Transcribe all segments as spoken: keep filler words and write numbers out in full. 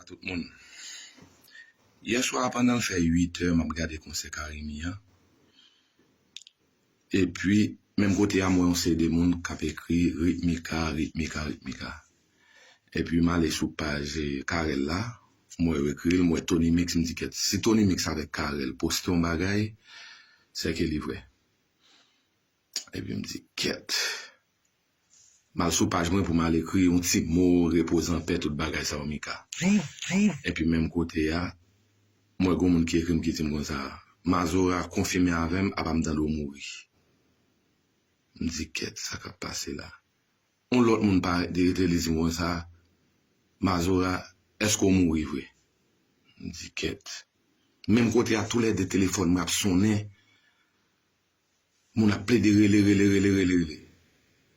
Tout moun. Yè swa pandan l fè uit è m ap gade konsè Carimi an. Epi, menm kote a, m wè yon seri de moun k ap ekri Ritmika, Ritmika, Ritmika. Epi m ale sou paj Carel la, m wè yo ekri l, m wè Tony Mix, m di kèt. Si Tony Mix avèk Carel poste yon bagay, sèke li vrè. Epi m di kèt. M al sou paj mwen pou m al ekri yon ti mo, repoze anpè, tout bagay sa yo, Mika. Epi menm kote a, m wè gon moun ki ekri m ki di m konsa, Mazora konfime avè m, apa m tande w mouri. M di kèt, sa k ap pase la? Yon lòt moun parèt de rete, li di m konsa, Mazora, èske w mouri vre? M di kèt. Menm kote a, toulède telefòn mwen ap sonnen. Moun ap plede rele, rele, rele, rele, rele.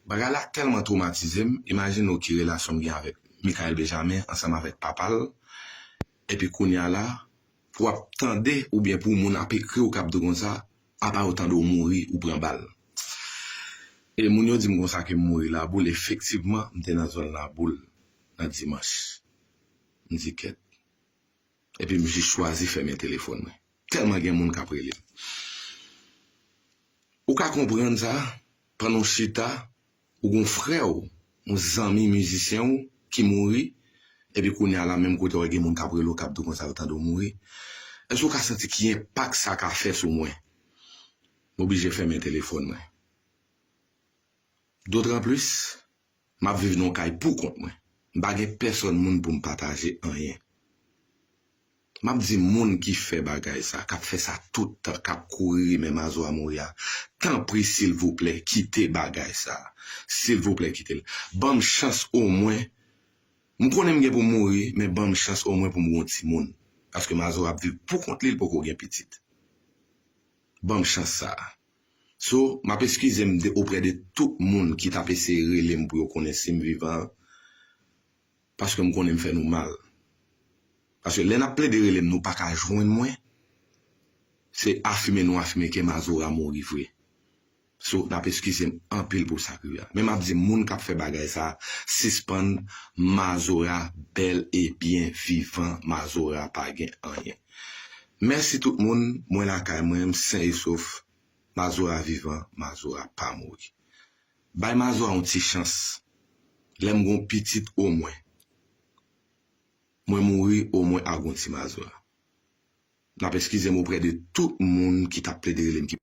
Bagay la tèlman twomatize m, imajine w ki relasyon m gen avèk Michael Benjamin ansanm avèk papa l. Epi kounye a la, pou w ap tande oubyen pou moun ap ekri w k ap di w konsa, apa yo tande w mouri, ou pran bal. E moun yo di m konsa ke m mouri Laboul, efektivman, m te nan zòn Laboul nan dimanch. M di kèt. Epi m jis chwazi fèmen telefòn mwen. Tèlman gen moun k ap rele m. Ou ka konprann sa, pandan w chita, ou gon frè w, yon zanmi mizisyen w ki mouri, epi kounye a la, menm kote w gen moun k ap rele w, k ap di w konsa yo tande w mouri. Èske w ka santi ki enpak sa ka fè sou mwen? M oblije fèmen telefòn mwen. Dotranplis, m ap viv nan yon kay pou kont mwen. M pa gen pèsòn moun pou m pataje anyen. M ap di moun ki fè bagay sa, k ap fè sa tout tan, k ap kouri rimè Mazora mouri a, tanpri, silvouplè, kite bagay sa. Silvouplè, kite l. Ban m chans omwen. M konnen m gen pou m mouri, men ban m chans omwen pou m gen yon timoun. Paske Mazora ap viv pou kont li, li poko gen pitit. Ban m chans sa a. So, m ap eskize m de, oprè de tout moun ki t ap eseye rele m pou yo konnen si m vivan, paske m konnen m fè nou mal. Paske lè n ap plede rele m, nou pa ka jwenn mwen, se afime nou afime ke Mazora mouri vre. So, n ap eskize m anpil pou sa k rive a. Men m ap di moun k ap fè bagay sa a, sispann, Mazora bèl e byen vivan, Mazora pa gen anyen. Mèsi tout moun, mwen lakay mwen, m sen e sof. Mazora vivan, Mazora pa mouri. Bay Mazora yon ti chans. Lè m gon pitit omwen, mwen mouri omwen ak yon ti Mazora. N ap eskize m oprè de tout moun ki t ap plede rele m ki